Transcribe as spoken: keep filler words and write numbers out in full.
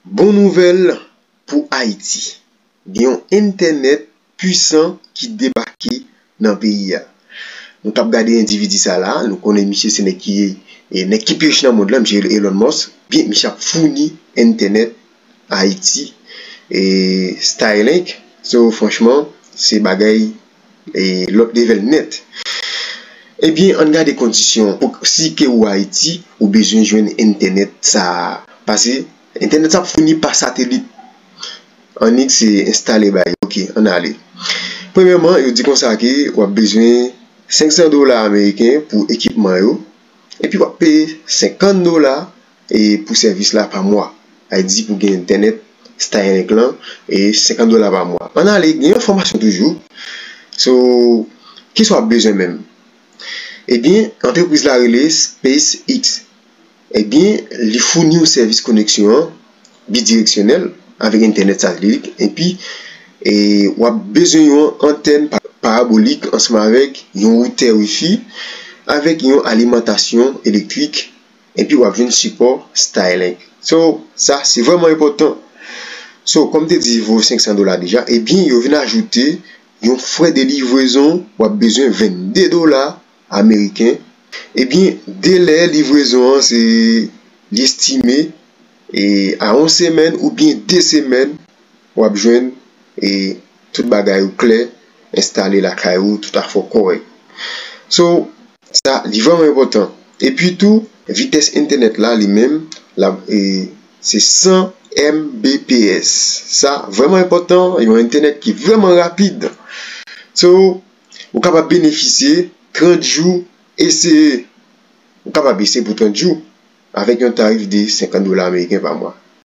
Bon nouvèl pou Ayiti. Gen yon entènèt pwisan ki debake nan peyi a. Nou t ap gade endividi sa la, nou konnen misye se nèg ki, e, nèg ki pi rich nan mond lan, misye Elon Musk. Byen, misye ap founi entènèt Ayiti, e, Starlink. So, franchman, se bagay, e, lòt level nèt. Ebyen, ann gade kondisyon. Si ke ou Ayiti, ou bezwen jwenn entènèt sa a. Paske entènèt sa ap founi pa satelit. Annik se enstale bay yo. Ok, ann ale. Premyèman, yo di konsa ke w ap bezwen senk san dola ameriken pou ekipman yo. Epi w ap peye senkant dola, e, pou sèvis la pa mwa. Sa vle di pou gen entènèt Starlink lan, e, senkant dola pa mwa. Ann ale, gen yon fòmasyon toujou. So, kisa w ap bezwen menm? Ebyen, antrepriz la rele SpaceX. Ebyen, li founi yon sèvis koneksyon an bidireksyonèl avèk entènèt satelit, epi, e, w ap bezwen yon antèn pa-, parabolik ansanm avèk yon woutè Wi-Fi avèk yon alimantasyon elektrik, epi w ap jwenn sipò Starlink. So, sa, se vrèman enpòtan. So, kòm te di, vo senk san dola deja, ebyen, yo vin ajoute yon frè de livrezon, w ap bezwen vennde dola ameriken. Ebyen, delè livrezon an, se, li estime, e, a yon semèn oubyen de semèn, w ap jwenn, e, tout bagay ou klè, enstale lakay ou, tout afè w kòrèk. So, sa, li vrèman enpòtan. Epi tou, vitès entènèt la, li menm, la, e, se san M B P S. Sa, vrèman enpòtan, yon entènèt ki vrèman rapid. So, ou kapab benefisye trant jou eseye. Ou kapab eseye pou trant jou avèk yon tarif de senkant dola ameriken pa mwa.